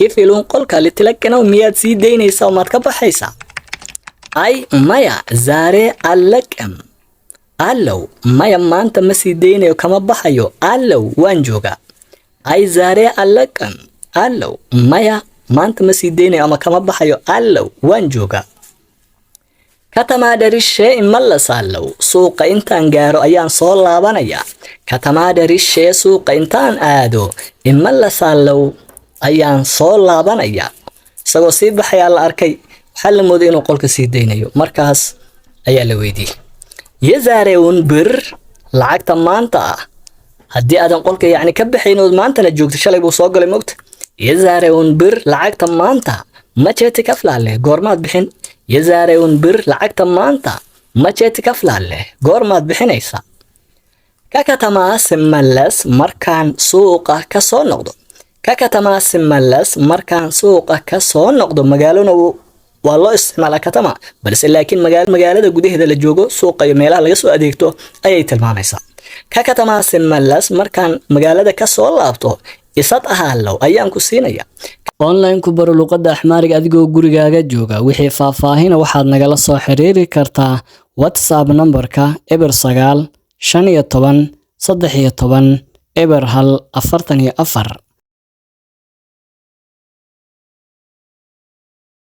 ክፍሉን qolka ልትለቅ ነው miyaad sii daynaysaa oo maad ka baxaysaa? አይ maya, ዛሬ አልለቅም አለሁ maya, maanta ma sii daynayo, kama baxayo. አለሁ waan joogaa. አይ ዛሬ አልለቅም አለሁ maya, maanta ma sii daynayo ama kama baxayo. አለሁ waan joogaa. ከተማ ደርሼ እመለሳለሁ suuqa intaan gaaro ayaan soo laabanayaa. ከተማ ደርሼ suuqa intaan aado እመለሳለሁ ayaan soo laabanayaa. Isagoo sii baxayaa la arkay, waxaa la mooday inuu qolka sii daynayo. Markaas ayaa la weydiiyey የዛሬውን ብር lacagta maanta ah haddii aadan qolka yacni ka baxayn ood maantana joogto. Shalay buu soo galay, mogta. የዛሬውን ብር lacagta maanta መቼ ትከፍላለህ goormaad bixin? የዛሬውን ብር lacagta maanta መቼ ትከፍላለህ goormaad bixinaysaa? ከከተማ ስመለስ markaan suuqa ka soo noqdo. ከከተማ ስመለስ markaan suuqa ka soo noqdo. Magaalona waa loo isticmaalaa ከተማ, balse laakiin magaalada gudaheeda la joogo, suuqa iyo meelaha laga soo adeegto ayay tilmaamaysaa. ከከተማ ስመለስ markaan magaalada ka soo laabto እሰጥሃለሁ ayaan ku siinaya. Online ku baro luqadda Axmaariga adigoo gurigaaga jooga. Wixii faahfaahina waxaad nagala soo xiriiri kartaa WhatsApp nambarka 09 15 13 01 44.